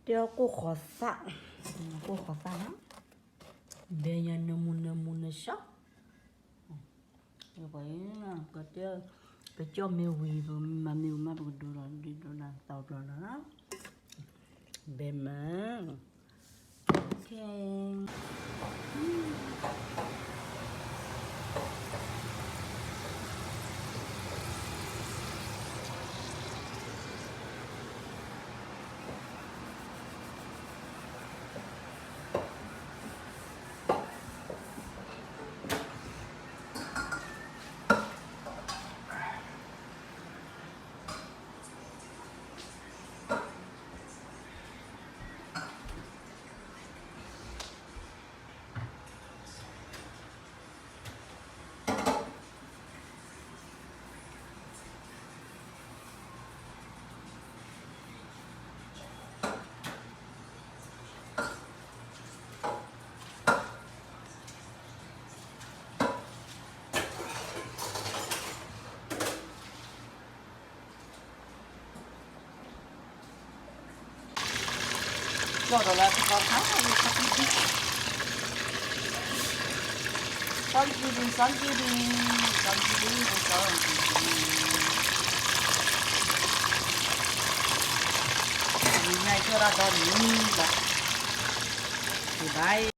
တဲကိၢ်ဃီၤသၣ်, ကိၢ်ဃီၤသၣ်နီၤ, ဘဲညါနမူနမူနဆှီ, ပှၤ, ကတဲ, ပကၠီၣ်မ့ၢ်ဝံၤ ပမၤမ့ၢ်ဝံၤမး ပကဒိလီၤ ဒိလီၤသီဘျီလီၤ, ဘဲမး, ကၠီၣ်ဒီးလၢသီခါ, စီကံဒံ, စီကံဒံ, စီကံဒံ, စီကံဒံ, ညါကၠီၣ်ဒၣ်ဒီနံၤလီၤ, ဘၣ်